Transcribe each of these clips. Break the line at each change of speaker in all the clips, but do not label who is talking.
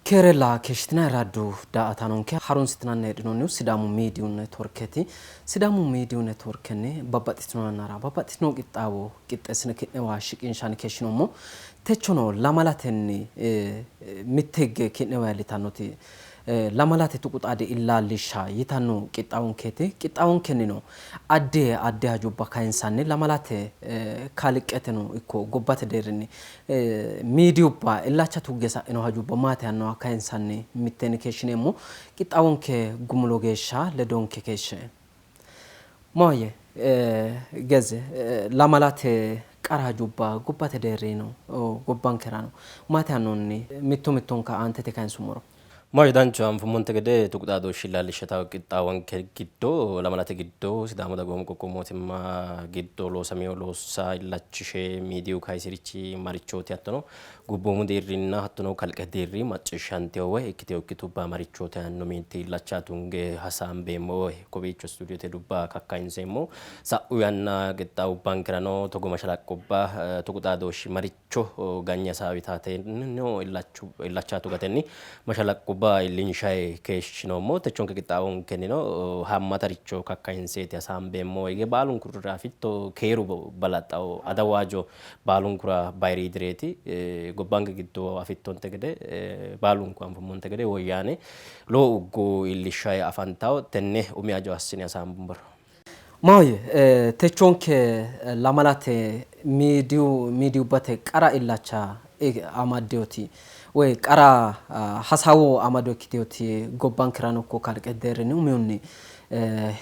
Keerella keeshshitinanni raaddu daa''ataanonke harunsitinanni heedhinoonnihu Sidaamu Miidiyu Networkeeti. Sidaamu Miidiyu Networkenni babbaxxitino yannara babbaxxitino qixxaawo qixxeessine ki'newa shiqinshanni keeshshinoommo. Techono lamalatenni mitte higge ki'newa iillitannoti Lamalate tuqu xaadi illaallishsha yitanno qixxaawonkeeti. Qixxaawonkennino addi addi hajubba kayinsanni lamalate kalqeteno ikko gobbate deerrinni miidiyubba illacha tugge sa'ino hajubba maati yaannoha kayinsanni mitteenni keeshshineemmo. Qixxaawonke gumulo geeshsha ledonke keeshshe. Maahoyye Gezze, lamalate qara hajubba gobbate deerriino gobbankerano maati yaannohunni mitto mittonka aantete kayinsummoro.
Maahoyye Danchaho, anfummonte gede tuqu xaadooshshi illaallishsha qixxaawonke giddo lamalate giddo Sidaamu Dagoomu Qoqqowu Mootimma giddo loosamino loossa illachishe miidiyu kayisirichi marichooti hattono Gobboomu deerrinna hattono kalqete deerri macciishshantino woy ikkitino ikkitubba marichooti yaanno miinti illacha tunge hasaambeemmo woy kowiicho stuudiote dubba kakkayinseemmo. Sa'u yanna qixxaawubbankerano togo mashalaqqubba tuqu xaadooshshi maricho ganye hasaawitatennino illacha tugatenni mashalaqqubba iillinshayi keeshshinoommo. Techonke qixxaawonkennino haammataricho kakkayinseeti hasaambeemmo. Hige baalunkurira afitto keeru balaxxawo adawu hajo Baalunkura bayiriidireeti. Gobbanke giddo afittonte gede baalunku anfummonte gede Woyyaane lowo uggo iillishshayi afantawo. Tenne umi hajo assine hasaambummoro.
Maahoyye, techonke lamalate miidiyu miidiyubbate qara illacha amaddinoti woy qara hasaawu amado ikkitinoti gobbankerano ikko kalqete deerrinni umihunni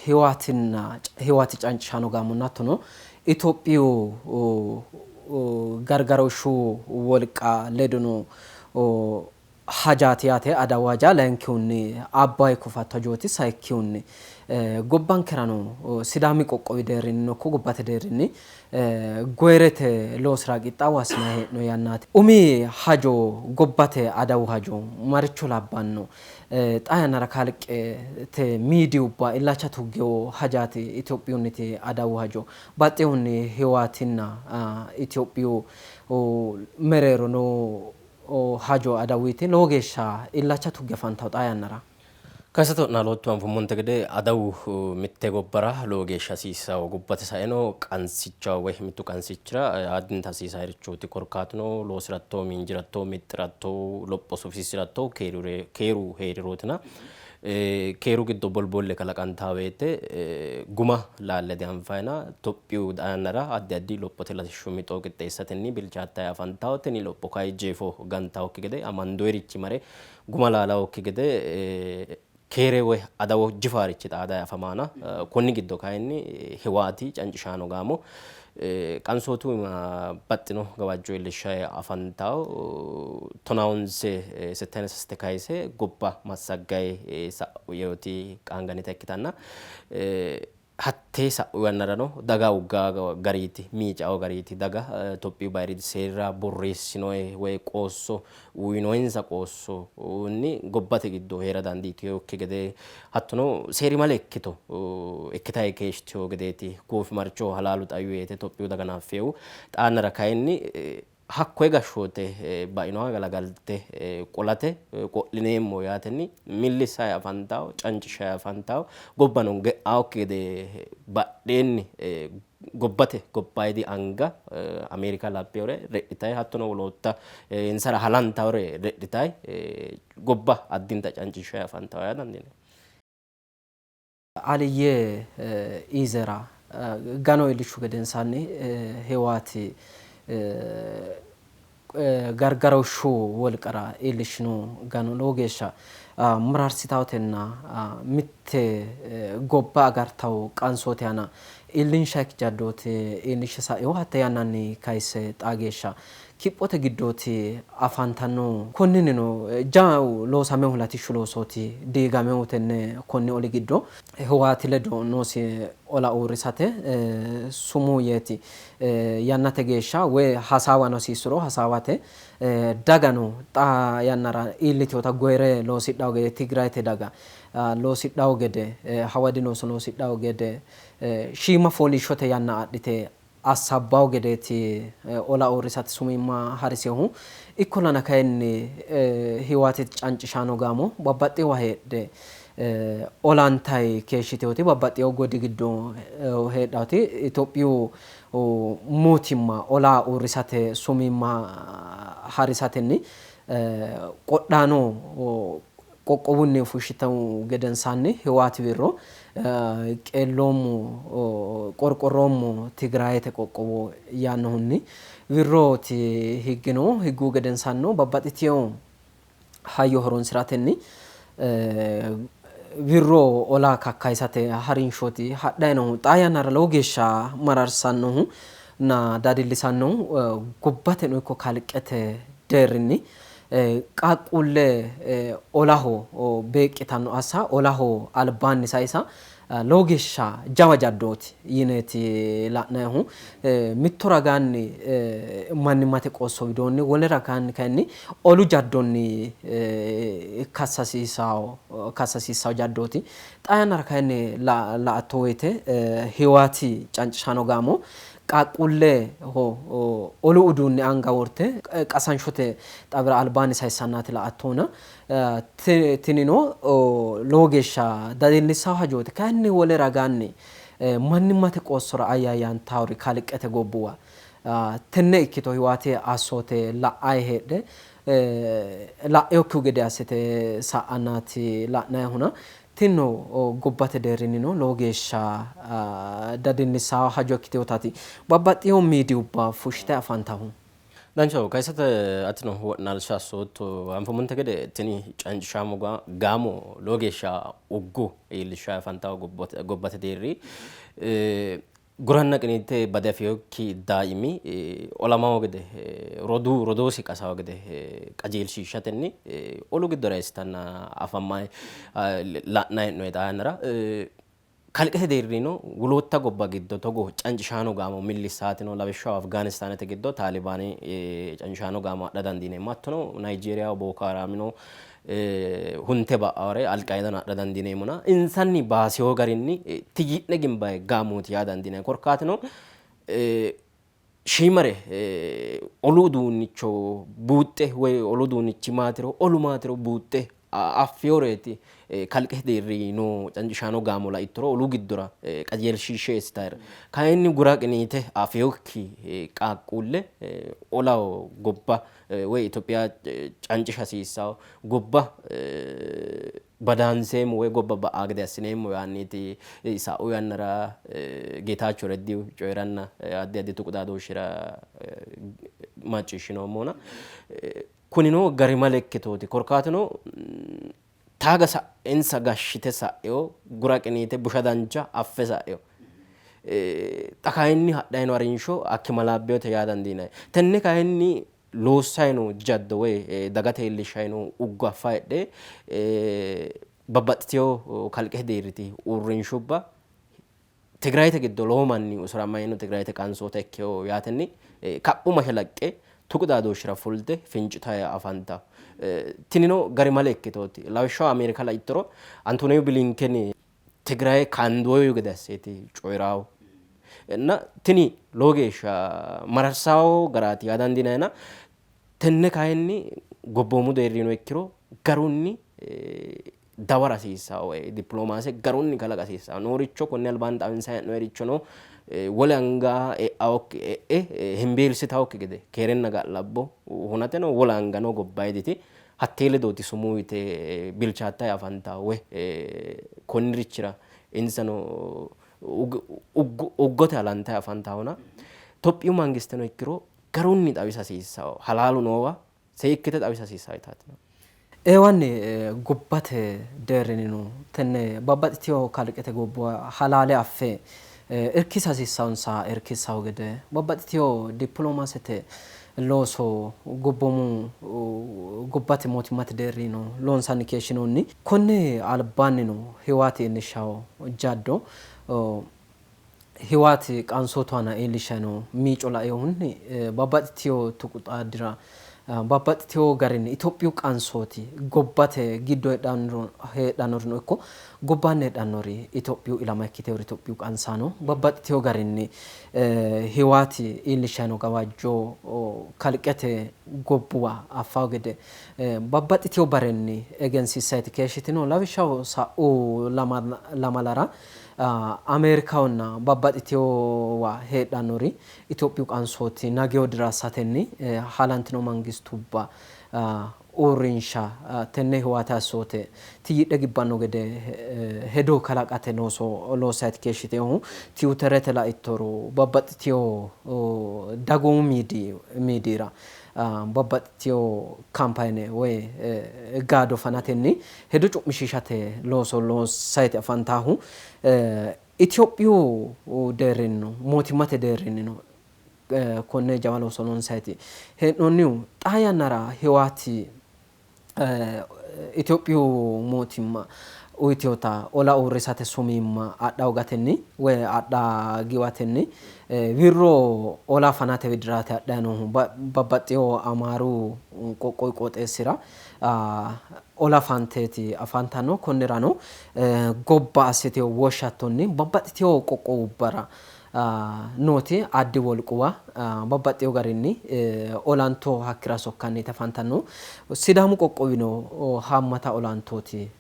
Hiwaatinna Hiwaati cancishaano gaamonna hattono Itophiyu gargarooshshu wolqa ledono hajaati yaate adawu haja, layinkihunni Abbayi kofatto hajooti, sayikkihunni gobbankerano Sidaami qoqqowi deerrinnino ikko gobbate deerrinni goyirete loosira qixxaawo assinanni hee'noonni yannaati. Umi hajo gobbate adawu hajo maricho labbanno? Xaa yannara kalqete miidiyubba illacha tuggino hajaati Itophiyunniti adawu hajo. Baxxinohunni Hiwaatinna Itophiyu mereero noo hajo adawuyti lowo geeshsha illacha tugge afantanno xaa yannara.
Kaysate wo'naalootto anfummonte gede adawu mitte gobbara lowo geeshsha hasiisanno. Gobbate saeno qansichaho woy mittu qansichira addinta hasiisaarichooti. Korkaatuno loosi'ratto, miinji'ratto, mixxi'ratto, lopho sufisiisi'ratto keeru hee'rirootina. Keeru giddo bolbolle kalaqantanno woyte guma laalle dianfannina Itophiyu xaa yannara addi addi lophote latishshu mixo qixxeessatenni bilchaattanni afantanno. Tini lopho kayi jeefo gantannokki gede amandoyirichi mare guma laalawokki gede keere woy adawo jifaarichi xaadayi afamaana. Konni giddo kayinni Hiwaati cancishaano gaamo qansootu iima baxxino gawajjo iillishshayi afantawo. Tonaawonse settayina sasete kayise gobba massaggayi sa'u yeoti qaangannita ikkitanna Hattee sa'u yannarano daga uggaa gariiti, miicao gariiti. Daga Itophiyu bayiriidi seerira borreessinoe woy qoosso uyinoensa qoossonni gobbate giddo hee'ra dandiitinokki gede hattono seerimale ikkito ikkitayi keeshshitino gedeeti goofimarchoho halaalu xawi woyte Itophiyu daga naaffinohu. Xaa yannara kayinni Hakkoye gashshoote bainoha galagalte qolate qo'lineemmo yaatenni millissayi afantawo, cancishayi afantawo, gobbano ge'awokki gede badheenni gobbate gobbayidi anga Ameerika labbewore redhitayi hattono wolootta insara halantawore redhitayi gobba addinta cancishayi afantawo yaa dandiinanni.
Aliyye Iizera gano iillishshu gedensaanni Hiwaati gargarooshshu wolqara iillishshino gano lowo geeshsha mararsitannotenna mitte gobba agartanno qansooti aana iillinshaikki jaddooti iillishshe sa'inohu hatte yannanni kayisse xaa geeshsha kiphote giddooti afantannohu. Konninnino jawu loosaminohu latishshu loosooti diigaminohu tenne konni oli giddo. Hiwaati ledo noosi ola uurrisate sumuu yeeti yannate geeshsha woy hasaawano hasiissuro hasaawate dagano xaa yannara iillitinota goyire loosidhanno gede Tigrayete daga loosidhanno gede hawadi looso loosidhanno gede shiima fooliishshote yanna adhite assabbawo gedeeti ola uurrisate sumimma harisinohu. Ikkollana kayinni Hiwaati cancishaano gaamo babbaxxinowa heedhe olantayi keeshshitinoti babbaxxino godi giddo heedhawoti Itophiyu mootimma ola uurrisate sumimma harisatenni qodhaano qoqqowunni fushshitahu gedensaanni Hiwaati wirro qeelloommo qorqorroommo Tigrayete qoqqowo yaannohunni wirrooti higginohu. Higguhu gedensaannino babbaxxitino hayyo horonsi'ratenni wirro ola kakkayisate harinshooti hadhanni noohu. Xaa yannara lowo geeshsha mararsannohu na dadillisannohu gobbateno ikko kalqete deerrinni qaaqquulle olaho beeqqitanno assa, olaho albaanni sayisa lowo geeshsha jawa jaddooti yineeti la'nannihu. Mitto ragaanni mannimmate qoosso widoonni, wole ragaanni kayinni olu jaddonni kassasiissanno jaddooti. Xaa yannara kayinni la''atto woyte Hiwaati cancishaano gaamo qaaqquulleho olu uduunne anga worte qasanshote xawira albaanni sayissannaati la''attohuna. Tinino lowo geeshsha dadillissanno hajooti. Kayinni wole ragaanni mannimmate qoossora ayyaayantannori kalqete gobbuwa tenne ikkito Hiwaati assoote la'anni heedhe la'inokkihu gede assite sa'annaati la'nannihuna. Tinino gobbate deerrinnino lowo geeshsha dadillissanno hajo ikkitinotaati babbaxxino miidiyubba fushshite afantannohu.
Danchaho, kayisate atino wo'naalsha assootto. Anfummonte gede tini cancishaamo gaamo lowo geeshsha uggu iillishshanni afantanno gobbate deerri. Guranna qiniite bade afinokki daaimi olamawo gede roduu rodoosi qasawo gede qajeelshiishatenni olu giddora eessitanna afammanni la'nanni hee'noonni xaa yannara. Kalqete deerrinnino wolootta gobba giddo togo cancishaano gaamo millissaati no. Lawishshaho Afgaanistaanete giddo Taalibaani cancishaano gaamo adha dandiineemmo. Hattono Nayijeeriyaho Booko Haraamino hunte ba'awore Alqaidano adha dandiineemmona insanni baasewo garinni tiyyi'ne gimbayi gaamooti yaa dandiinanni. Korkaatuno shiimare olu uduunnicho buuxxe woyi olu uduunnichi maatiro olu maatiro buuxxe affinoreeti kalqete deerri noo cancishaano gaamo laittoro olu giddora qajeelshiishshe eessitayira. Kayinni gura qiniite affinokki qaaqquulle olaho gobba woyi Itophiya cancisha hasiissanno gobba badaanseemmo woyi gobba ba'aa gede assineemmo yaanniiti sa'u yannara Geetaacho Reddihu coyi'ranna addi addi tuqu xaadooshshira macciishshinoommona kunino garimale ikkitooti. Korkaatuno taaga insa gashshite sa'ino gura qiniite busha dancha affe sa'ino. Xa kayinni hadhanni noo harinsho akkimalaabbeyote yaa dandiinanni. Tenne kayinni loossanni noo jaddo woyi dagate iillishshanni noo uggo affa heedhe babbaxxiteyo kalqete deerriti uurrinshubba Tigrayete giddo lowo manni usuramanni no, Tigrayete qansoota ikkeyo yaatenni kaphu mashalaqqe tuqu xaadooshshira fulte fincitanni afantanno. Tinino garimale ikkitooti. Lawishshaho Ameerika laittoro Antoniyo Bilinkeni Tigraye kaandoyu gede asseeti coyi'raahu. Na tini lowo geeshsha mararsawo garaati yaa dandiinannina tenne kayinni gobboomu deerrino ikkiro garunni dawara hasiissanno woyi dippiloomaase garunni kalaqa hasiissanno. Nooricho konni albaanni xawinsanni hee'noyirichono wole anga e'awokki e'e hembeelsitawokki gede keerenna ga'labbo hunateno wole angano gobbayiditi hattee ledooti sumuu yite bilchaattanni afantanno woyi konnirichira insano uggote halantanni afantannona Tophiyu mangisteno ikkiro garunni xawisa hasiissanno halaalu noowa seekkite xawisa hasiissanno yitaati.
Eewanni gobbate deerrinnino tenne babbaxxitino kalqete gobbuwa halaale affe irkisa hasiissannonsa irkissanno gede babbaxxitino dipiloomaasete looso gobboomu gobbate mootimmate deerrinnino loonsanni keeshshinoonni. Konni albaannino Hiwaati iillishshanno jaddo Hiwaati qansootu aana iillishshanni noo miico lainohunni babbaxxitino tuqu xaaddira Babbaxxitewo garinni Itophiyu qansooti gobbate giddo heedhannorino ikko gobbaanni heedhannori Itophiyu ilama ikkitewori Itophiyu qansaano babbaxxitewo garinni Hiwaati iillishshanni noo gawajjo kalqete gobbuwa affawo gede babbaxxitewo barenni egensiissayti keeshshitino. Lawishshaho sa'u lamalara Ameerikahonna babbaxxitewowa heedhannori Itophiyu qansooti nagewo dira assatenni halantino mangistubba uurrinsha tenne Hiwaate assoote tiyyidhe gibbanno gede hedo kalaqate looso loossayti keeshshitinohu. Tiwuterete laittoro babbaxxitino dagoomu miidiyira babbaxxitino kaampayne woy gaado fanatenni hedo cu'mishiishate looso loossayti afantannohu. Itophiyu deerrinnino mootimmate deerrinnino konne jawa looso loonsayti hee'noonnihu. Xaa yannara Hiwaati Itophiyu mootimma uytinota ola uurrisate sumiimma adha hoogatenni woy adha giwatenni wirro ola fanate widiraati hadhanni noohu. Babbaxxino Amaaru qoqqowi qooxeessira ola fanteeti afantanno. Konnirano gobba assitino woshshattonni babbaxxitino qoqqowubbara nooti addi wolquwa babbaxxino garinni olanto hakkira sokkanniiti afantannohu. Sidaamu qoqqowino haammata olantooti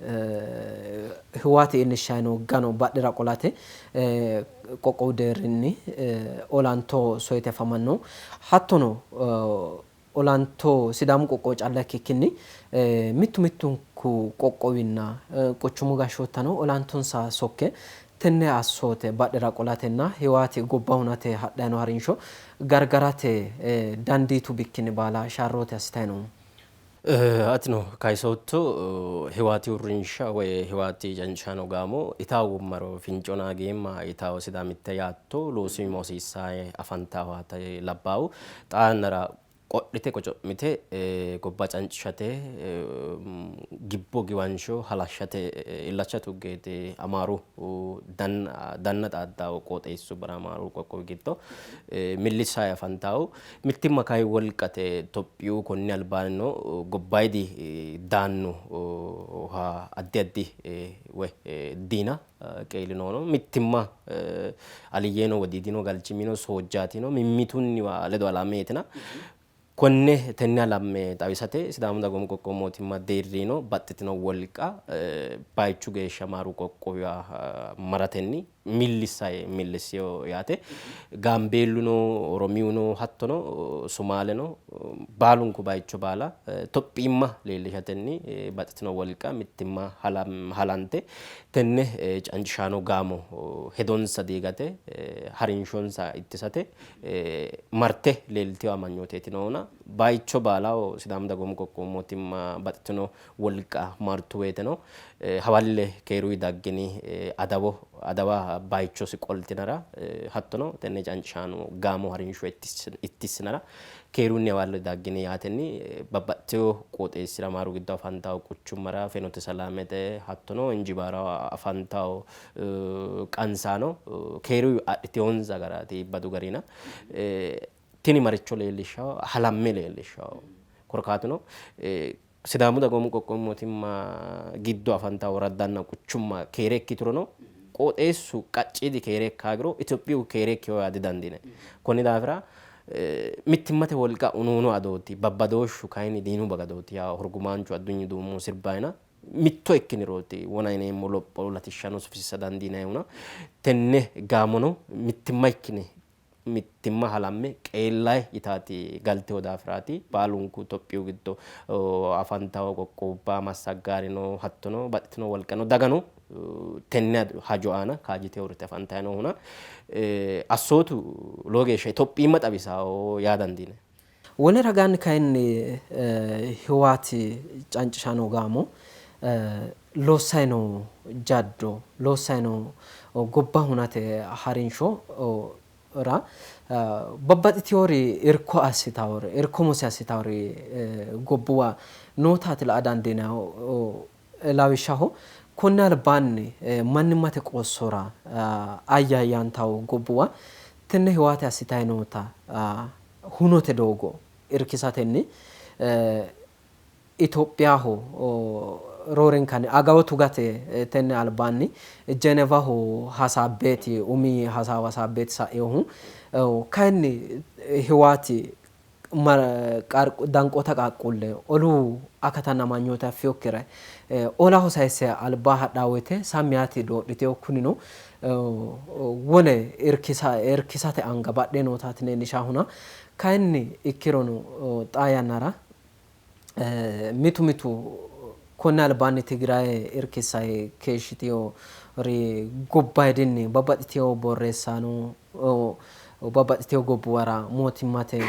Hiwaati iillishshanni noo gano badhera qolate qoqqowu deerrinni olanto soyte afamanno. Hattono olanto Sidaamu qoqqowo calla ikkikkinni mittu mittunku qoqqowinna quchumu gashshoottano olantonsa sokke tenne assoote badhera qolatenna Hiwaati gobba hunate hadhanni noo harinsho gargarate dandiitu bikkinni baala sharrooti assitanni noohu.
Atino kayisootto Hiwaati uurrinsha woy Hiwaati cancishaano gaamo itaawo maro finco naageemma itaawo Sidaamitte yaatto loosimma hosiissae afantaawa labbaawu xaa yannara qodhite qoco'mite gobba cancishate gibbo giwansho halashshate illacha tuggeeti Amaaru danna xaaddawo qooxeessubbara Amaaru qoqqowi giddo millissayi afantawo. Mittimma kayi wolqate. Tophiyu konni albaannino gobbayidi daannoha addi addi woy diina qeelinono. Mittimma aliyyeno wodiidino galchimino soojjaatino mimmitunniwa ledo halameetina konne tenne halamme xawisate Sidaamu Dagoomu Qoqqowu Mootimma deerrino baxxitino wolqa bayichu geeshsha Amaaru qoqqowiwa maratenni millissayi millissino yaate. Gaambeelluno, Oromiyuno hattono Sumaaleno baalunku bayicho baala Tophiyimma leellishatenni baxxitino wolqa mittimma halante tenne cancishaano gaamo hedonsa diigate harinshonsa ittisate marte leeltino amanyooteeti noohuna bayicho baalaho Sidaamu Dagoomu Qoqqowu Mootimma baxxitino wolqa martu woyteno hawalle keeruyi daggini adawo adawa bayichosi qoltinara hattono tenne cancishaano gaamo harinsho ittissinara keerunni hawalle daggini yaatenni babbaxxitino qooxeessira Amaaru giddo afantawo quchummara Fenote Salaamete hattono Injibaaraho afantawo qansaano keeruyi adhitinonsa garaati iibbadu garina tini maricho leellishshawo? Halamme leellishshawo. Korkaatuno Sidaamu Dagoomu Qoqqowi Mootimma giddo afantanno woraddanna quchumma keere ikkiturono qooxeessu qacciidi keere ikka hoogiro Itophiyu keere ikkino yaa didandiinanni. Konni daafira mittimmate wolqa unuunu adooti, babbadooshshu kayinni diinu bagadooti yaa Hurgumaanchu Addunyu Duumohu sirbayina mitto ikkinirooti wona yineemmo lopho latishshano sufisiisa dandiinannihuna tenne gaamono mittimma ikkine mittimma halamme qeellayi yitaati galtino daafiraati. Baalunku Itophiyu giddo afantanno qoqqowubba massaggaarino hattono baxxitino wolqano dagano tenne hajo aana kaajjite uurrite afantanni noohuna assootu lowo geeshsha Itophiyimma xawisawo yaa dandiinanni.
Wole ragaanni kayinni Hiwaati cancishaano gaamo loossanni noo jaddo, loossanni noo gobba hunate harinsho ra babbaxxitinori irko assitawori, irko muse assitawori gobbuwa nootaati la''a dandiinannihu. Lawishshaho, konni albaanni mannimmate qoossora ayyaayantanno gobbuwa tenne Hiwaati assitanni noota hunote doogo irkisatenni Itophiyaho roorenkanni agawo tugate tenne albaanni Jenevaho hasaabbeeti umi hasaawa hasaabbeeti sa'inohu. Kayinni Hiwaati danqoota qaaqquulle olu akatanna amanyoote affinokkire olaho sayisse alba hadhaa woyte sammi yaate doodhitino. Kunino wole irkisate anga badhe nootaati leellishaahuna. Kayinni ikkirono xaa yannara mitu mitu konni albaanni Tigraye irkissayi keeshshitinori gobbayidinni babbaxxitino borreessaano babbaxxitino gobbuwara mootimmate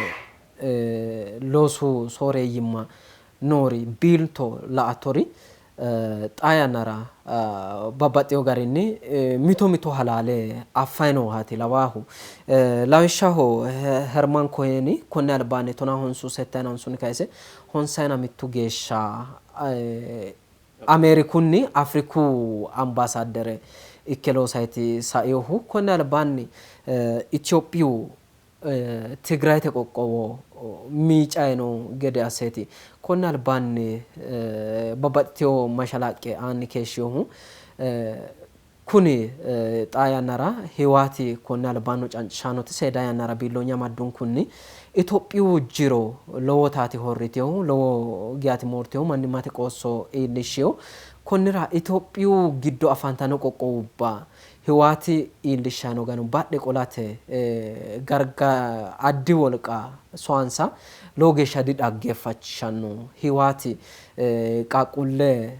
loosu sooreeyyimma noori biilto la''attori xaa yannara babbaxxino garinni mito mito halaale affayi noohaati lawaahu. Lawishshaho Herman Koheeni konni albaanni tonaa honsu settayina honsunni kayise honsayina mittu geeshsha Ameerikunni Afriku ambaasaaddere ikke loosayti sainohu. Konni albaanni Itophiyu Tigrayete qoqqowo miicayi noo gede asseeti konni albaanni babbaxxitino mashalaqqe aanni keeshshinohu. Kuni xaa yannara Hiwaati konni albaanno cancishaanote seeda yannara biilloonye amaddunkunni Itophiyu jiro lowotaati horritinohu, lowo geyaati moortinohu, mannimmate qoosso iillishshino. Konnira Itophiyu giddo afantanno qoqqowubba Hiwaati iillishshanno gano badhe qolate garga addi wolqa soyansa lowo geeshsha didhaggeeffachishshanno. Hiwaati qaaqquulle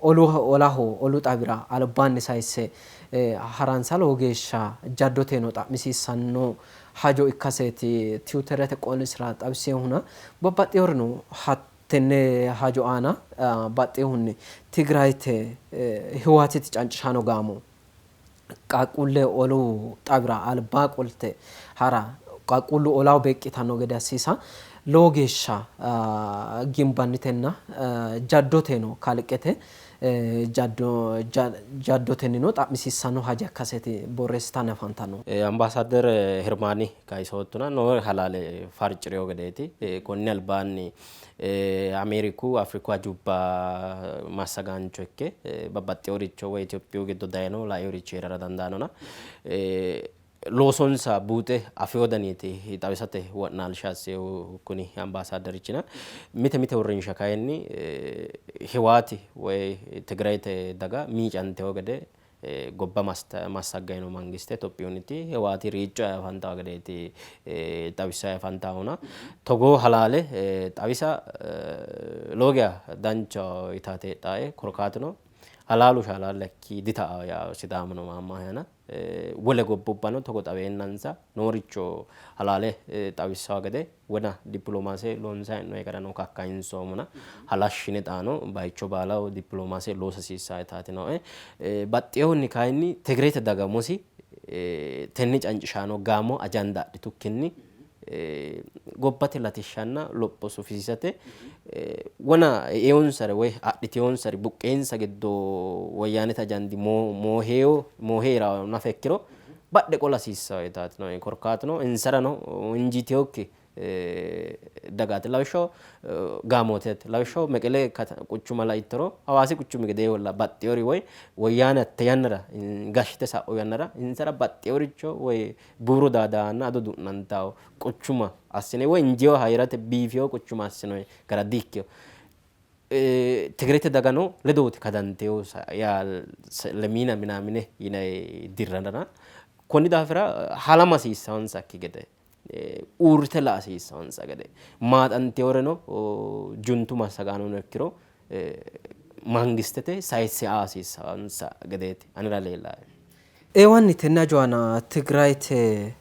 olu olaho olu xawira albaanni sayisse haransa lowo geeshsha jaddoteno xa'misiissanno hajo ikkaseeti Tiwuterete qoolisira xawisinohuna babbaxxinorino hattenne hajo aana baxxinohunni Tigrayete Hiwaatiti cancishaano gaamo qaaqquulle olu xawira alba qolte hara qaaqquullu olaho beeqqitanno gede assiisa lowo geeshsha gimbannitenna jaddoteno kalqete jaddotennino xa'misiissanno haja ikkaseeti borreessitanni afantannohu.
Ambaasaadder Hermaani kayisoottona noo halaale farci'rino gedeeti. Konni albaanni Ameeriku Afriku hajubba massagaancho ikke babbaxxinoricho woy Itophiyu giddo dayino lainoricho hee'rara dandaannona loosonsa buuxe afino daniiti xawisate wo'naalsha assinohu kuni ambaasaadderichina. Mite mite uurrinsha kayinni Hiwaati woy Tigirayete daga miicantino gede gobba massagganni noo mangiste Itophiyunniti Hiwaati riicco afantanno gedeeti xawissanni afantannohuna togoo halaale xawisa lowo geya danchaho yitaati heedhae. Korkaatuno halaalu shaalallakki dita'ao yawo Sidaamuno maammaahena. Wole gobbubbano togo xaweennansa nooricho halaale xawissanno gede wona dipiloomaase loonsanni hee'noonni garano kakkayinsoomona halashshine xaano bayicho baalaho dipiloomaase loosa hasiissanno yitaati nooe. Baxxinohunni kayinni Tigirete daga umosi tenne cancishaano gaamo ajanda adhitukkinni gobbate latishshanna lopho sufisiisate wona e'eonsare woy adhiteonsari buqqeensa giddo woyyaanete ajandi moohe hee'rawo nafa ikkiro badhe qola hasiissanno yitaati nooe. Korkaatuno insarano injiitinokki dagaati. Lawishshaho Gaamootete, lawishshaho Meqele quchuma laittoro Hawaasi quchumi gedeeholla baxxinori woy woyyaane hatte yannara gashshite sa'u yannara insara baxxinoricho woy buuru daadaanna ado du'nantanno quchuma assine woy injiinoha hee'rate biifino quchuma assinoonni gara di''ikkino. Tigirete dagano ledooti kadantino yaa lemiina minaamine yinanni dirrara. Konni daafira halama hasiissannonsakki gede uurrite la''a hasiissannonsa gede maaxantinoreno juntu massagaanono ikkiro mangistete sayisse aa hasiissannonsa gedeeti anera leellae.
Eewanni tenne hajo aana Tigrayete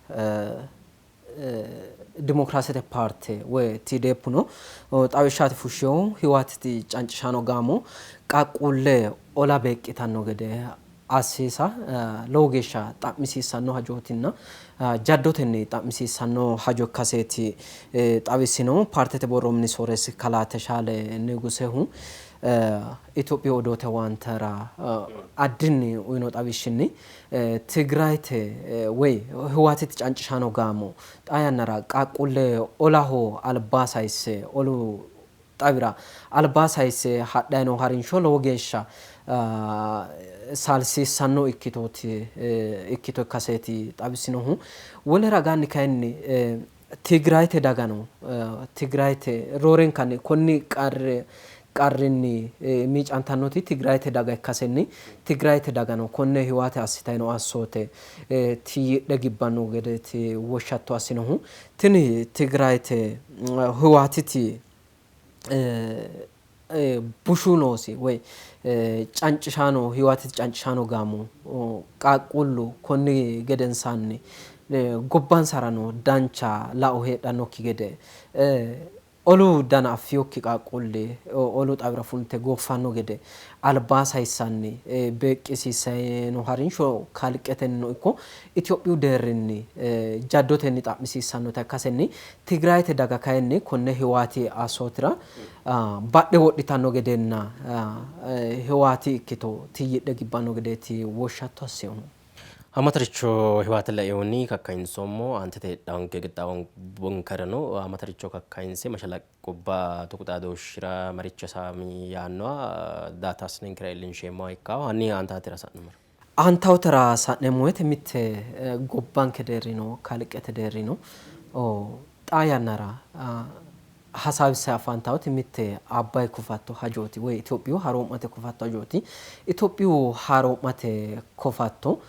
Dimokiraasete paarte woy TDPno xawishshaati fushshinohu Hiwaatiti cancishaano gaamo qaaqquulle ola beeqqitanno gede assiisa lowo geeshsha xa'misiissanno hajootinna Jaddotenni xa'misiissanno hajo ikkaseeti xawisinohu paartete borro mini sooreessi kalaa Teshaale Nigusehu Itophiyu odoote owaantera addinni uyino xawishshinni, Tigrayete woy Hiwaatiti cancishaano gaamo xaa yannara qaaqquulle olaho alba sayisse olu xawira alba sayisse hadhanni noo harinsho lowo geeshsha saalsiissanno ikkitooti ikkito ikkaseeti xawisinohu. Wole ragaanni kayinni Tigrayete dagano Tigrayete roorenkanni konni qarri qarrinni miicantannoti Tigrayete daga ikkasenni Tigrayete dagano konne Hiwaate assitanni noo assoote tiyyidhe gibbanno gedeeti woshshatto assinohu. Tini Tigrayete Hiwaatiti bushu noosi woy cancishaano Hiwaatiti cancishaano gaamo qaaqquullu konni gedensaanni gobbansarano dancha lao heedhannokki gede Olu dana affinokki qaaqquulli olu xawira fulte gooffanno gede alba sayissanni beeqqisiissanni noo harinsho kalqetennino ikko Itophiyu deerrinni jaddotenni xa'misiissannota ikkasenni Tigrayete daga kayinni konne Hiwaati assootira badhe wodhitanno gedenna Hiwaati ikkito tiyyidhe gibbanno gedeeti woshshatto assinohu.
Haamataricho Hiwaate lainohunni kakkayinsoommo. Aantete heedhawonke qixxaawonkerano haamataricho kakkayinse mashalaqqubba tuqu xaadooshshira maricho saami yaannoha data assinankera iillinsheemmoha ikkawo. Hanni aantaatera sa'nummoro.
Aantaatera sa'neemmo woyte mitte gobbanke deerrino kalqete deerrino xaa yannara hasaawisse afantannoti mitte Abbay kofatto hajooti woy Itophiyu haaroo'mate kofatto hajooti. Itophiyu haaroo'mate kofatto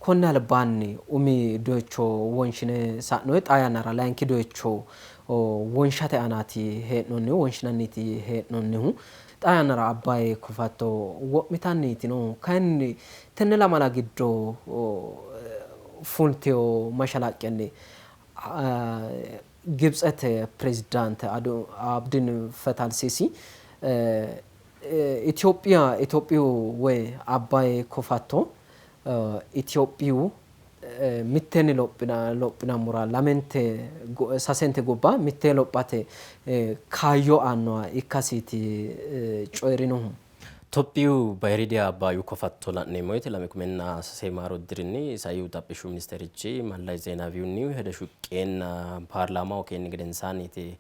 konni albaanni umi doyicho wonshine sa'noonni, xaa yannara layinki doyicho wonshate aanaati hee'noonnihu, wonshinanniiti hee'noonnihu. Xaa yannara Abbay kofatto wo'mitanniiti noohu. Kayinni tenne lamala giddo fultino mashalaqqenni Gibtsete pirezidaante Abdin Fetah Al-Sisi Itophiya Itophiyu woy Abbayi kofatto Itophiyu mitteenni lophinammora lamente sasente gobba mittee lophate kaayyo aannoha ikkasiiti coyi'rinohu.
Tophiyu bayiriidi Abbaayyu kofatto la'neemmo woyte 2003 maaro dirinni saiu xaphishshu ministerichi Mallas Zeenaawihunni hedo shuqqeenna paarlaamaho keenni gedensaanniiti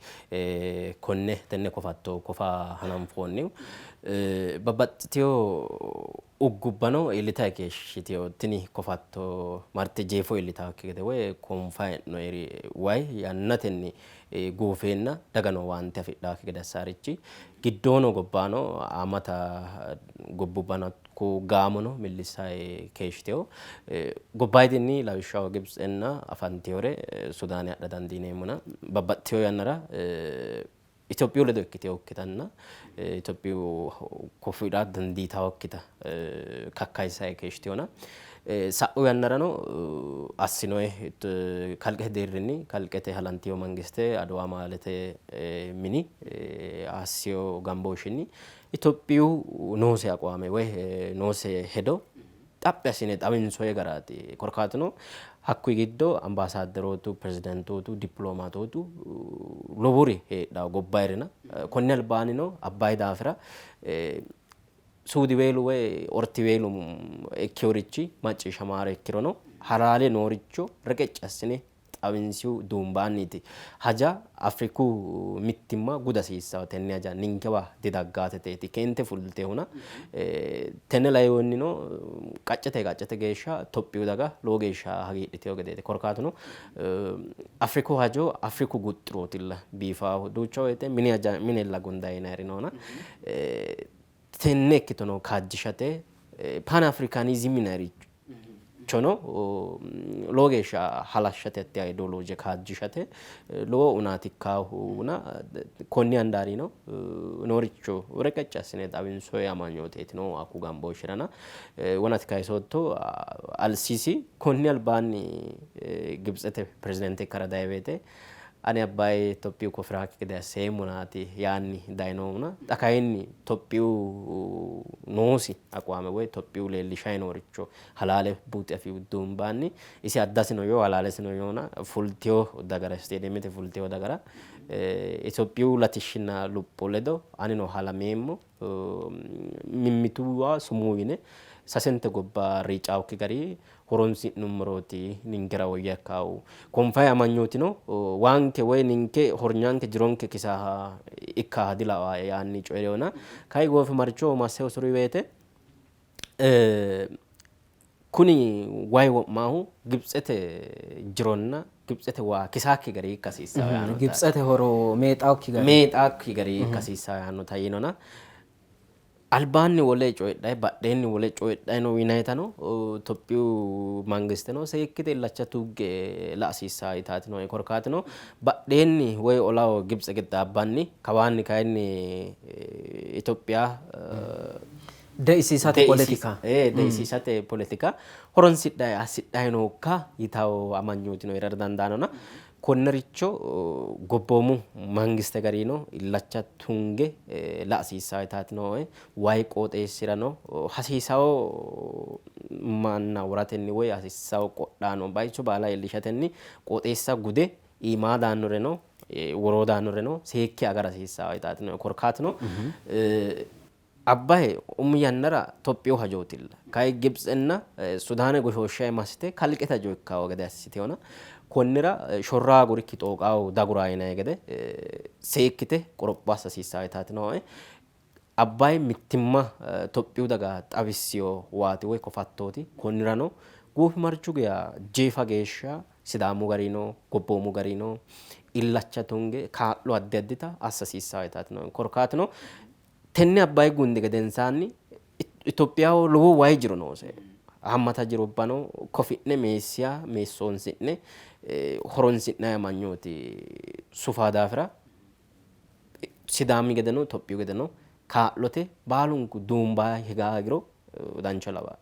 konne tenne kofatto kofa hananfoonnihu. Babbaxxitino uggubbano iillitanni keeshshitino. Tini kofatto marte jeefo iillitannokki gede woy konfa hee'noyiri way yannatenni goofeenna dagano owaante afidhannokki gede assannorichi giddono gobbano haammata gobbubbano ikko gaamono millissanni keeshshitino. Gobbayidinni lawishshaho Gibtsenna afantinore Sudaane adha dandiineemmona babbaxxitino yannara Itophiyu ledo ikkitinokkitanna Itophiyu kofidha dandiitannokkita kakkayissanni keeshshitinona sa'u yannarano assinoyi kalqete deerrinni kalqete halantino mangiste Adiwa amaalete mini assino gambooshshinni Itophiyu noose aqwaame woyi noose hedo xaphi assine xawinsoyi garaati. Korkaatuno hakkuyi giddo ambaasaadderootu, pirezidaantootu, dippiloomaatootu lowori heedhanno gobbayirina konni albaannino Abbayi daafira suudiweelu woy ortiweelu ikkinorichi macciishshamaare ikkirono halaale nooricho reqecci assine xawinsihu duumbaanniiti. Haja Afriku mittimma guda hasiissanno tenne haja ninkewa didaggateteeti keente fultehuna tenne lainohunnino qaccete qaccete geeshsha Tophiyu daga lowo geeshsha hagiidhitino gedeeti. Korkaatuno Afriku hajo Afriku guxxirootilla biifaahu duucha woyte mini haja minella gundanni yinanniri noona tenne ikkitono kaajjishate Pan Afrikaaniizim yinannirichono lowo geeshsha halashshate hatte ayidoolooje kaajjishate lowo unaati ikkaahuna konni handaarino nooricho reqecci assine xawinsoyi amanyooteeti noohu hakku gambooshshirana wonati kayisootto Alsiisi konni albaanni Gibitsete pirezidaante ikkara dayi woyte. Ani Abbayi Itophiyu kofiraakki gede asseemmonaati yaanni dayinohuna xa kayinni Itophiyu noosi aqwaame woy Itophiyu leellishayi nooricho halaale buuxe afihu duumbaanni isi addasino yoo halaalesino yoona fultiyo dagara isteediyemete fultiyo dagara Itophiyu latishshinna lopho ledo anino halameemmo mimmituwa sumuu yine sasente gobba riicaawokki gari horonsi'nummorooti ninkera woyya ikkaahu. Konfayi amanyootino waanke woy ninke hornyanke jironke kisaaha ikkaaha dilawaae yaanni coyi'rewona kayi goofimarchoho masse usuri woyte kuni wayi wo'maahu Gibitsete jironna Gibitsete waa kisaakki gari ikka hasiissawo yaannota.
Gibitsete horo meexaakki gari.
Meexaakki gari ikka hasiissawo yaannota yiinona. Albaanni wole coyidhay badheenni wole coyidhay no yinaytano Itophiyu mangisteno seekkite illacha tugge la hasiissawo yitaati nooe. Korkaatuno badheenni woy olaho Gibitse qixxaabbanni kawaanni kayinni Itophiya
Deisiisate poletika.
Deisiisate poletika horonsidhay assidhay nookka yitawo amanyootino hee'rara dandaanona konnericho gobboomu mangiste garino illacha tunge la hasiissawo yitaati nooe. Wayi qooxeessirano hasiisawo manna woratenni woy hasiisawo qodhaano bayicho baala iillishatenni qooxeessa gude iimaa daannoreno woroo daannoreno seekke agara hasiissawo yitaati nooe. Korkaatuno Abbayi umi yannara Tophiyu hajootilla. Kayi Gibtsenna Sudaane goshooshshae massite kalqete hajo ikkawo gede assitewona konnira shorra agurikki xooqawo dagura yinanni gede seekkite qoropho assa hasiissawo yitaati nooe. Abbayi mittimma Tophiyu daga xawissiyo waati woy kofattooti. Konnirano goofimarchu geya jeefa geeshsha Sidaamu garino gobboomu garino illacha tunge kaa'lo addi addita assa hasiissawo yitaati nooe. Korkaatuno Tenne Abbayi gundi gedensaanni Itophiyaho lowo wayi jiro noose. Haammata jirubbano kofi'ne meessiha meessoonsi'ne horonsi'nanni amanyooti sufaa daafira Sidaami gedeno Itophiyu gedeno kaa'lote baalunku duumba higaa higiro dancha lawaae.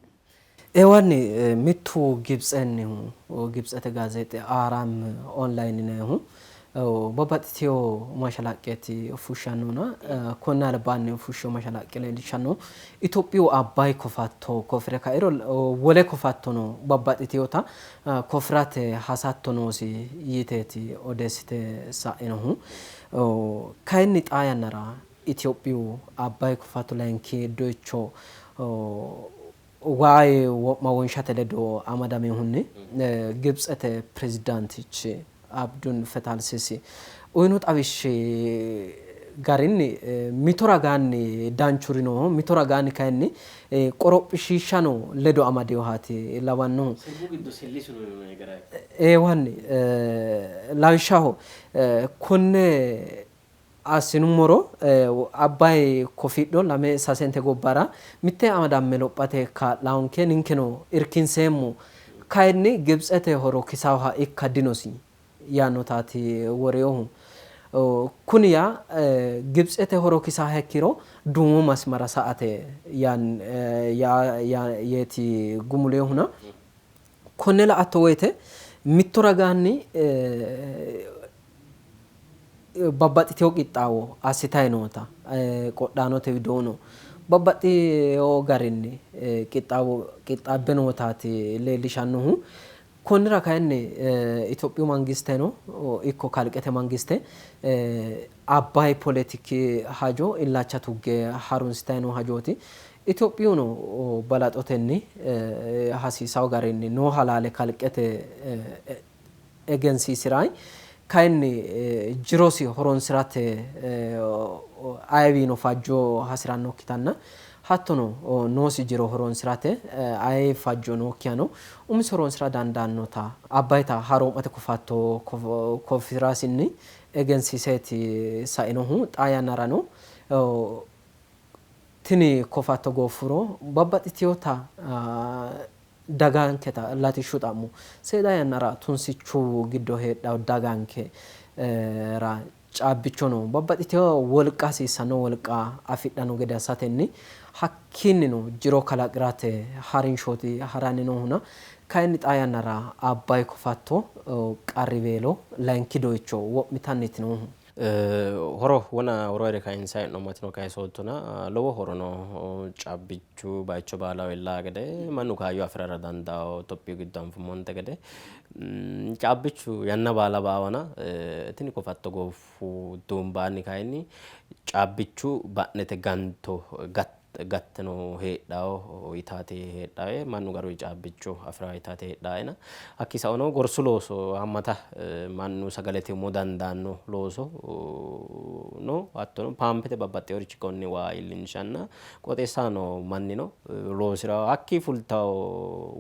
Eewanni mittu Gibtsennihu Gibtsete gaazeexi Aaraam Onlayini yinannihu babbaxxitino mashalaqqeeti fushshannohuna konni albaanni fushshino mashalaqqe leellishshannohu Itophiyu Abbayi kofatto kofire kairo wole kofattono babbaxxitinota kofirate hasatto noosi yiteeti odeessite sa'inohu. Kayinni xaa yannara Itophiyu Abbayi kofatto layinki doyicho Wayi wo'ma wonshate ledo amadaminohunni Gibtsete pirezidaantichi Abdul Fetah Al-Sisi uyino xawishshi garinni mito ragaanni danchuri nooho, mito ragaanni kayinni qorophishiishshano ledo amadinohaati lawannohu.
Sirbu giddo sellisu no yinanni garaati.
Eewanni lawishshaho konne assinummoro Abbayi kofidho lame sasente gobbara mitte amadamme lophate kaa'lawonke, ninkeno irkinseemmo, kayinni Gibtsete horo kisawoha ikka dinosi yaannotaati worinohu. Kuni yaa Gibtsete horo kisaha ikkiro duumo masmara sa''ate yeeti gumulinohuna konne la''atto woyte mitto ragaanni babbaxxitino qixxaawo assitanni noota qodhaanote widoonnino babbaxxino garinni qixxaawo qixxaabbe nootaati leellishannohu. Konnira kayinni Itophiyu mangisteno ikko kalqete mangiste Abbayi poletiki hajo illacha tugge harunsitanni noo hajooti. Itophiyuno balaxotenni hasiisanno garinni noo halaale kalqete egensiisi'ranni kayinni jirosi horonsi'rate ayewiino fajjo hasi'rannokkitanna hattono noosi jiro horonsi'rate aye fajjo nookkihano umisi horonsi'ra dandaannota Abbayita haaroo'mate kofatto kofirasinni egensiiseeti sainohu. Xaa yannarano tini kofatto gooffuro babbaxxitinota daganketa latishshu xa'mo seeda yannara tunsichu giddo heedhanno dagankera caabbichono babbaxxitino wolqa hasiissanno wolqa afidhanno gede assatenni hakkiinnino jiro kalaqi'rate harinshooti haranni noohuna Kayinni xaa yannara Abbayi kofatto qarriweelo layinki doyicho wo'mitanniiti noohu.
Horo wona worooyire kayinsanni hee'noommo kayisoottona lowo horo no. Caabbichu bayicho baalaho iillaa gede mannu kaayyo afi'rara dandaao Itophiyu giddo anfummonte gede caabbichu yanna baala baawana tini kofatto gooffu duumbaanni kayinni caabbichu ba'nete ganto gatteno heedhawo yitaate heedhawe mannu garuyi caabbicho afira yitaate heedhaena hakki saono gorsu looso hammata mannu sagalete umo dandaanno looso no hattono paampete babbaxxeworichi konni waa iillinshanna qooxeessaho noo mannino loosira hakkii fultawo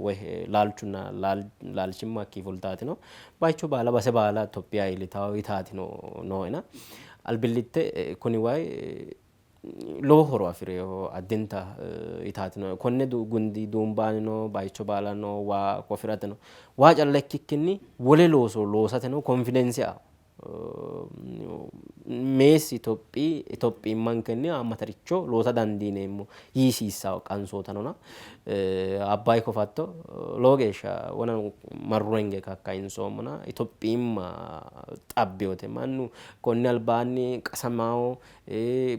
woy laalchunna laalchimma hakkii fultaatino bayicho baala base baala Itophiya iillitawo yitaatino nooena albillitte kuni wayi lowo horo afi'reho addinta yitaatino. Konne gundi duumbaanino bayicho baalano waa kofirateno waa calla ikkikkinni wole looso loosateno konfidense aa meessi Itophiyi Itophiyimmankenni haammataricho loosa dandiineemmo yiisiissawo qansootanona Abbayi kofatto lowo geeshsha wona marro hinge kakkayinsommona Itophiyimma xabbiyote mannu konni albaanni qasamawo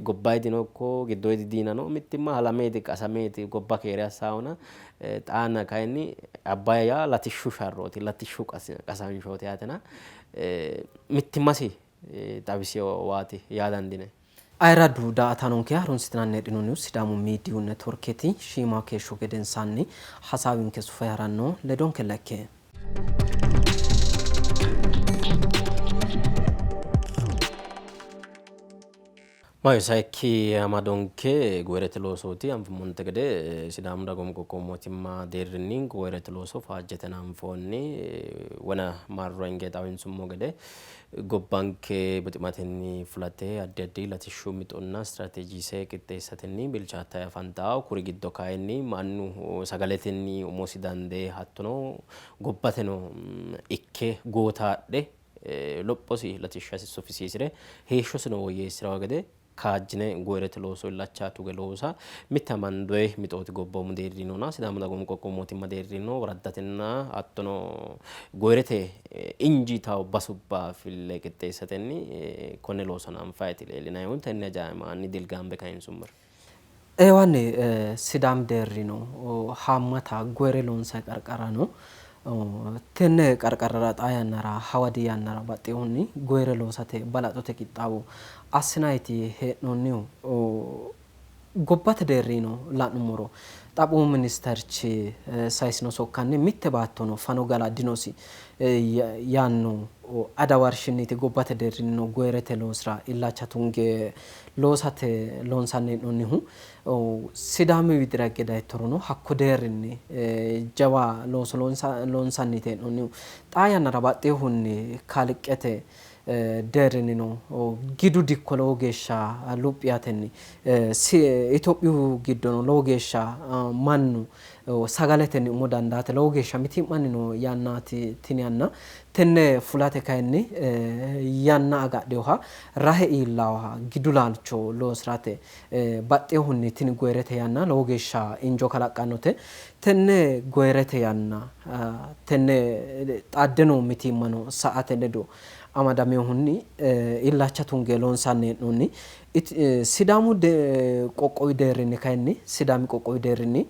gobbayidino ikko giddoyidi diinano mittimma halameeti qasameeti gobba keere assaawona xaana kayinni Abbayi yaa latishshu sharrooti latishshu qasanshooti yaatena mittimmasi xawisiyo waati yaa dandiinanni.
Ayirraddu daa''ataanonke harunsitinanni heedhinoonnihu Sidaamu Miidiyu Networkeeti. Shiima keeshsho gedensaanni hasaawinke sufe haranno. Ledonke lekke.
Mayo sayikki amadonke goyirete loosooti. Anfummonte gede Sidaamu Dagoomu Qoqqowu Mootimma deerrinni goyirete looso faajjete hananfoonni. Wona marro hinge xawinsummo gede gobbanke buximatenni fulate addi addi latishshu mixonna istiraateejiise qixxeessatenni bilchaattanni afantawo. Kuri giddo kayinni mannu sagaletenni umosi dandee hattono gobbateno ikke gootaadhe lophosi latishshasi sufisiisire heeshshosino woyyeessirawo gede kaajjine goyirete looso illacha tuge loosa mitte amandoyi mixooti gobboomu deerrinona Sidaamu Dagoomu Qoqqowu Mootimma deerrino woraddatenna hattono goyirete injiitawo basubba fille qixxeessatenni konne looso hananfayiti leellinayihu tenne hajaamaanni dilgaambe kayinsummoro.
Eewanni Sidaami deerrino haammata goyire loonsanni qarqara no. Tenne qarqarrara xaa yannara hawadi yannara baxxinohunni goyire loosate balaxote qixxaawo assinanniti hee'noonnihu. Gobbate deerrino la'nummoro xaphoomu ministerchi sayisino sokkanni mitte baattono fano gala dinosi yaanno adawarshinniiti gobbate deerrinnino goyirete loosira illacha tunge loosate loonsanni hee'noonnihu. Sidaami widira higge dayittorono hakko deerrinni jawa looso loonsanniiti hee'noonnihu. Xaa yannara baxxinohunni kalqete deerrinnino gidu dikko lowo geeshsha luphi yaatenni Itophiyu giddono lowo geeshsha mannu sagaletenni umo dandaate lowo geeshsha mitii'manni noo yannaati tini yanna. Tenne fulate kayinni yanna agadhinoha rahe iillawoha gidu laalcho loosi'rate baxxinohunni tini goyirete yanna lowo geeshsha injo kalaqqannote. Tenne goyirete yanna tenne xaadde noo mitiimmano sa''ate ledo amadaminohunni illacha tunge loonsanni hee'noonni. Sidaamu qoqqowi deerrinni kayinni Sidaami qoqqowi deerrinni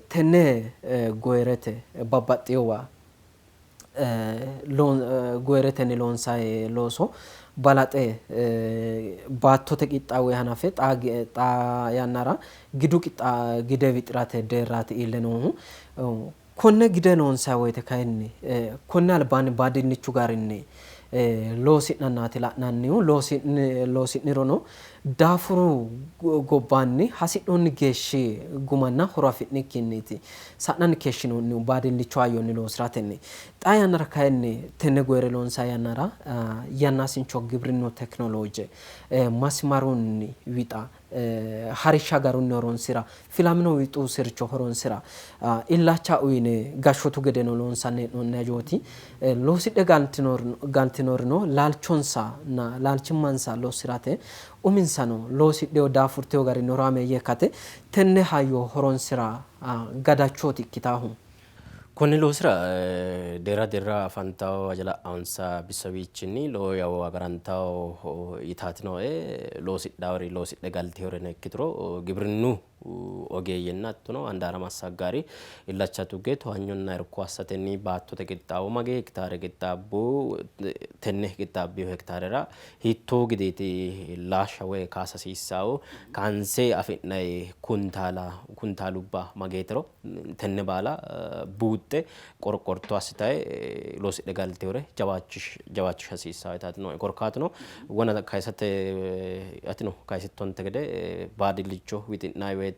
tenne goyirete babbaxxinowa goyiretenni loonsanni looso balaxe baattote qixxaawo hanafe xaa yannara gidu gide wixirate deerraati iille noohu. Konne gide loonsanni woyte kayinni konni albaanni baadillichu garinni loosi'nannaati la'nannihu. Loosi'nirono daafuru gobbaanni hasi'noonni geeshshi gumanna horo afi'nikkinniiti sa'nanni keeshshinoonnihu baadillicho hayyonni loosi'ratenni. Xaa yannara kayinni tenne goyire loonsanni yannara yannaasincho gibrinnu tekinolooje masimarunni wixa harishsha garunni horonsira, filamino wixu sircho horonsira illacha uyine gashshootu gedeno loonsanni hee'noonni hajooti. Loosidhe galtinorino laalchonsanna laalchimmansa lossirate uminsano loosidheyo daafurteyo garinni horaameeyye ikkate tenne hayyo horonsira gadachooti ikkitaahu.
Konni loosira deerra deerra afantawo haja la'anonsa bissawiichinni lowo yawo agarantawo yitaati nooe. Loosidhawori loosidhe galtiyoreno ikkituro gibrinnu ogeeyyenna hattono handaara massaggaari illacha tugge towaanyonna irko assatenni baattote qixxaawo magee hektaare qixxaabbu, tenne qixxaabbino hektaarera hiittoo gideeti laashsha woy kaasa hasiissawo, kaanse afi'nanni kuntaala kuntaalubba mageetero tenne baala buuxxe qorqorto assitayi loosidhe galtewore jawaachisha hasiissawo yitaati nooe. Korkaatuno wona kayisate atino kayisittonte gede baadillicho wixi'nanni woyte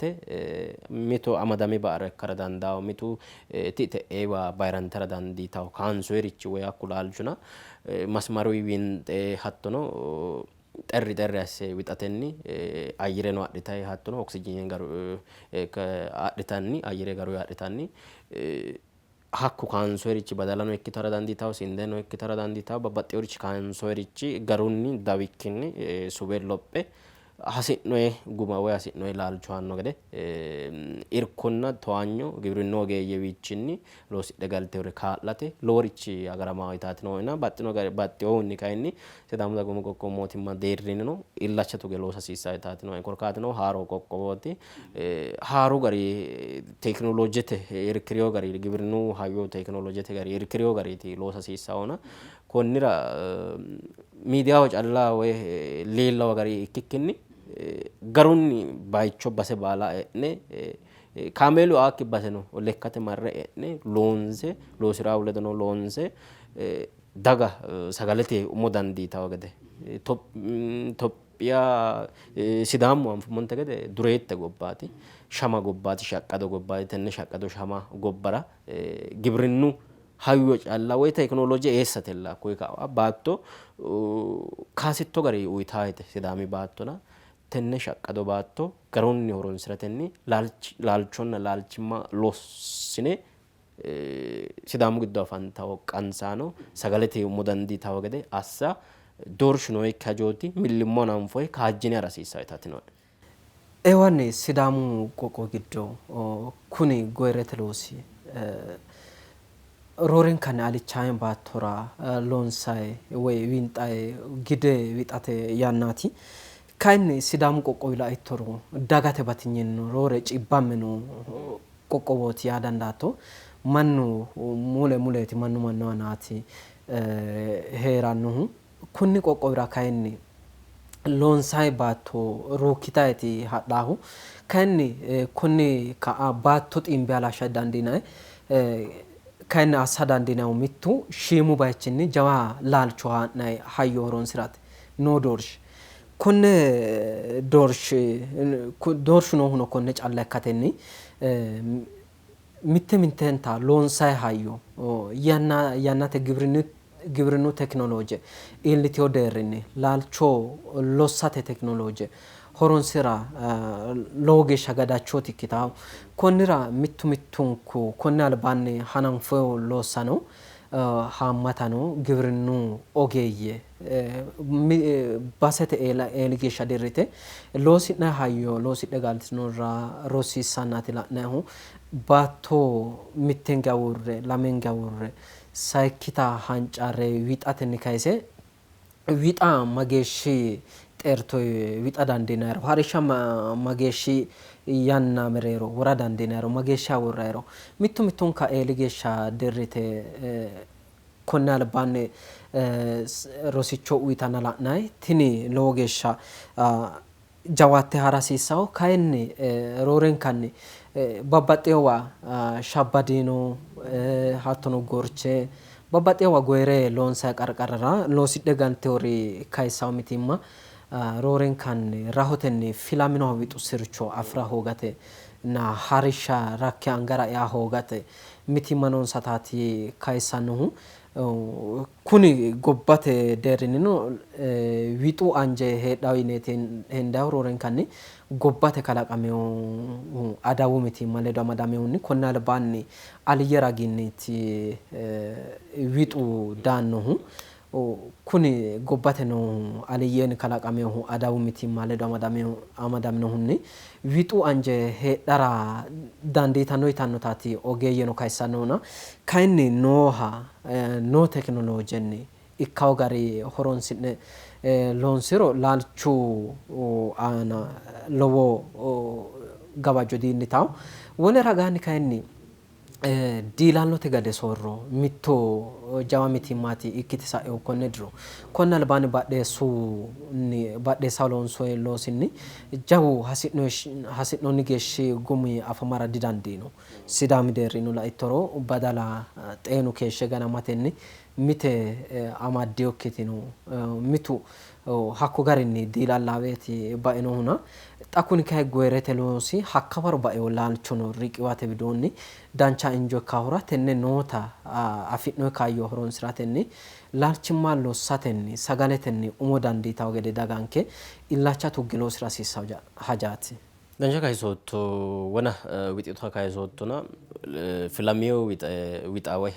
mitu amadame ba"ara ikkara dandawo, mitu ti'i te'eewa bayirantara dandiitawo kaansoyirichi woy hakku laalchuna masimaruyi winxe hattono xerri xerri asse wixatenni ayyireno adhitayi hattono oksijiine garu adhitanni ayyire garuyi adhitanni hakku kaansoyirichi badalano ikkitara dandiitawo, sindeno ikkitara dandiitawo, babbaxxeworichi kaansoyirichi garunni dawikkinni suwe lophe hasi'noyi guma woy hasi'noyi laalcho aanno gede irkonna towaanyo giwirinnu ogeeyyewiichinni loosidhe galtewore kaa'late loworichi agaramawo yitaati nooena. Baxxino gari baxxinohunni kayinni Sidaamu Dagoomu Qoqqowu Mootimma deerrinnino illacha tuge loosa hasiissanno yitaati nooe. Korkaatuno haaro qoqqowooti, haaru gari tekinolojete irkiriyo gari giwirinnu hayyo tekinolojete gari irkiriyo gariiti loosa hasiissahona. Konnira miidiyaho calla woy leellawo gari ikkikkinni garunni bayicho base baala e'ne kaameelu eakki baseno lekkate marre e'ne loonse loosiraahu ledono loonse daga sagalete umo dandiitawo gede. Itophiya Sidaamu anfummonte gede dureette gobbaati, shama gobbaati, shaqqado gobbaati. Tenne shaqqado shama gobbara gibrinnu hayyo calla woy tekinoloje eessatella koye kawa baatto kaasitto gari uyitaayete Sidaami baattona tenne shaqqado baatto garunni horonsiratenni laalchonna laalchimma lossine Sidaamu giddo afantawo qansaano sagalete umo dandiitawo gede assa doorshu nooyikki hajooti, millimmo hananfoyi kaajjine hara hasiissanno yitaati nooe.
Eewanni Sidaamu qoqqowi giddo kuni goyirete loosi roorenkanni alichaame baattora loonsayi woy winxayi gide wixate yannaati. Kayinni Sidaamu qoqqowi laittoro dagate batinyinnino roore cibbamme noo qoqqowooti yaa dandaatto. Mannu mule muleeti mannu mannu aanaati hee'rannohu. Kunni qoqqowira kayinni loonsanni baatto ruukkitaeti hadhaahu. Kayinni konni ka'a baatto xiimbe halashsha didandiinanni. Kayinni assa dandiinannihu mittu shiimu bayichinni jawa laalcho haa'nanni hayyo horonsi'rate noo doorshi. Konne doorshi doorshu noohuno konne calla ikkatenni mitte mittenta loonsanni hayyo yanna yannate giwirinnu tekinolooje iillitino deerrinni laalcho lossate tekinolooje horonsira lowo geeshsha gadachooti ikkitanno. Konnira mittu mittunku konni albaanni hananfoonni loossano haammata no. Giwirinnu ogeeyye basete eeli geeshsha dirrite loosi'nanni hayyo loosidhe galtinorira rosiissannaati la'nannihu. Baatto mitte awurre lame awurre sayikkita hancarre wixatenni kayise wixa mageeshshi xeerto wixa dandiinayiro, harishsha mageeshshi yanna mereero wora dandiinayiro, mageeshsha worrayiro mittu mittunka eeli geeshsha dirrite konne albaanni rosicho uyitanna la'nanni. Tini lowo geeshsha jawaatte hara hasiissanno. Kayinni roorenkanni babbaxxinowa shabbadiino hattono gorche babbaxxinowa goyire loonsanni qarqarira loosidhe galtinori kayissanno mitiimma roorenkanni rahotenni filaminoha wixu sircho afi'ra hoogatenna harishsha rakke angara ea hoogate mitiimma noonsataati kayissannohu. Kuni gobbate deerrinnino wixu anje heedhanno yineeti hendannihu roorenkanni gobbate kalaqaminohu adawu mitiimma ledo amadaminohunni konni albaanni aliyye raginniiti wixu daannohu. Kuni gobbate noohu aliyyeenni kalaqaminohu adawu mitiimma ledo amadaminohunni wixu anje heedhara dandiitanno yitannotaati ogeeyyeno kayissannohuna, kayinni nooha noo tekinoloojenni ikkawo gari horonsi'ne loonsiro laalchu aana lowo gawajjo diillitawo. Wole ragaanni kayinni diilallote gade soorro mitto jawa mitiimmaati ikkite sa'ino konne diro. Konni albaanni badheessunni badheessaho loonsoonni loosinni jawu hasi'noonni geeshshi gumi afamara didandiino. Sidaami deerrino laittoro badala xeenu keeshshe ganamatenni mite amaddinokkitino, mitu hakko garinni diilallaaweeti bainohuna. Xa kuni kayi goyirete loosi hakkawaro baino laalchono riqiwate widoonni dancha injo ikkahura tenne noota afi'noonni kaayyo horonsi'ratenni laalchimma lossatenni sagaletenni umo dandiitawo gede daganke illacha tugge loosira hasiissanno hajaati.
Dancha kayisootto wona wixita kayisoottona filamiyo wixa woy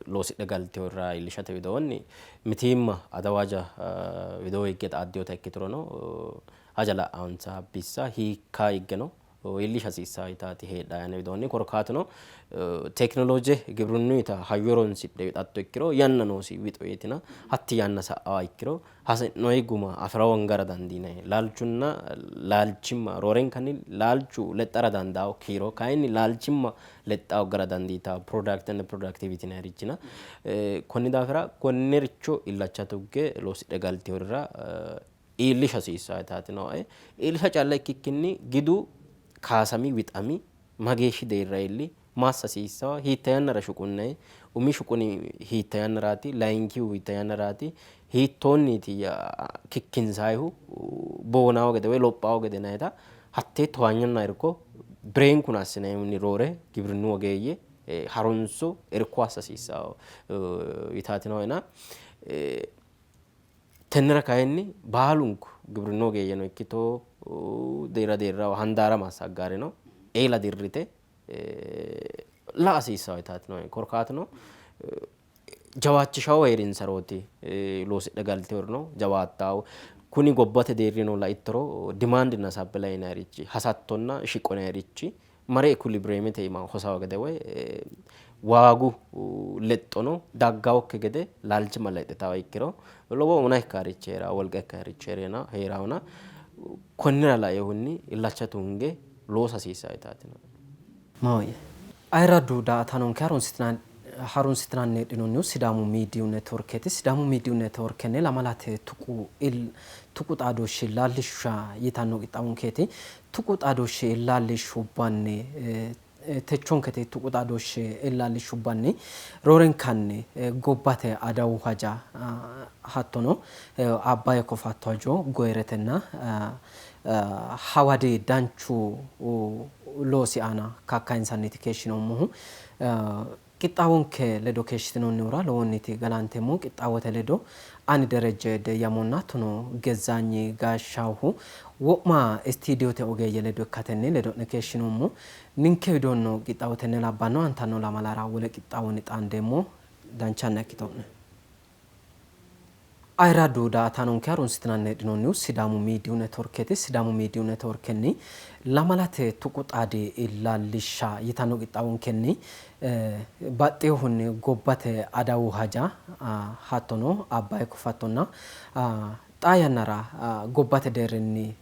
loosidhe galteworira iillishate widoonni mitiimma adawu haja widoo higge xaaddinota ikkiturono haja la'ansa bissa hiikka higgeno iillisha hasiissanno yitaati heedhanno ane widoonni. Korkaatuno tekinolooje gibirinnuyita hayyo horonsidhe wixatto ikkiro yanna noosi wixu yitina hatti yanna sa'awa ikkiro hasi'noyi guma afira hongara dandiinanni. Laalchunna laalchimma roorenkanni laalchu lexxara dandaao kiiro kayinni laalchimma lexxa hoggara dandiitawo product and productivity yinayirichina konni daafira konnericho illacha tugge loosidhe galteworira iillisha hasiissanno yitaati nooe. Iillisha calla ikkikkinni gidu kaasami wixami mageeshshi deerra iilli massa hasiissanno, hiitte yannara shuqunnayi, umi shuquni hiitte yannaraati, layinkihu hiitte yannaraati, hiittoonniiti kikkinsayihu boonawo gede woy lophawo gede yinayita hattee towaanyonna irko bireenkuna assinayihunni roore gibirinnu ogeeyye harunso irko assa hasiissanno yitaati nooena. Tennera kayinni baalunku gibirinnu ogeeyyeno ikkito deerra deerraho handaara massaggaarino eela dirrite la''a hasiissanno yitaati nooe. Korkaatuno jawaachishawo heerinsarooti loosidhe galteworino jawaattawo. Kuni gobbate deerrino laittoro dimaandinna supply yinayirichi hasattonna shiqo yinayirichi mare equilibriyeemete iima hosawo gede woy waagu lexxono daggawokki gede laalchimma lexxitawo ikkiro lowo una ikkarichi heerawo, wolqa ikkarichi heerawona konnira lainohunni illacha tunge loosa hasiissanno yitaati nooe.
Maahoyye. Ayirraddu daa''ataanonke harunsitinanni heedhinoonnihu Sidaamu Miidiyu Networkeeti. Sidaamu Miidiyu Networkenni lamalate tuqu tuqu xaadooshshi illaallishsha yitanno qixxaawonkeeti. Tuqu xaadooshshi illaallishshubbanni techonkete tuqu xaadooshshi illaallishshubbanni roorenkanni gobbate adawu haja hattono Abbayi kofatto hajo goyiretenna hawadi danchu loosi aana kakkayinsanniiti keeshshinoommohu. Qixxaawonke ledo keeshshitinoonnihura lowonniiti galanteemmo. Qixxaawote ledo ani Derejje Deyyamonna hattono Gezzaanyi Gaashshawuhu wo'ma istiidiyote ogeeyye ledo ikkatenni ledo'ne keeshshinoommo. Ninke widoonnino qixxaawo tenne labbanno. Aantanno lamalara wole qixxaawonni xaandeemmo. Danchanna ikkito'ne. Ayirraddu daa''ataanonke harunsitinanni heedhinoonnihu Sidaamu Miidiyu Networkeeti. Sidaamu Miidiyu Networkenni lamalate tuqu xaadi illaallishsha yitanno qixxaawonkenni baxxinohunni gobbate adawu haja hattono Abbayi kofattonna Xaa yannara gobbate deerrinni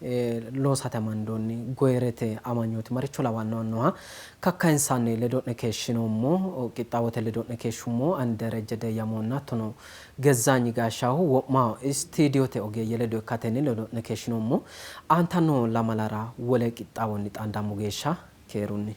loosate amandoonni goyirete amanyooti maricho lawanno yaannoha kakkayinsanni ledo'ne keeshshinoommo. Qixxaawote ledo'ne keeshshummo ani Derejje Deyyamonna hattono Gezzaanyi Gaashshahu wo'ma istiidiyote ogeeyye ledo ikkatenni ledo'ne keeshshinoommo. Aantanno lamalara wole qixxaawonni xaandammo geeshsha keerunni.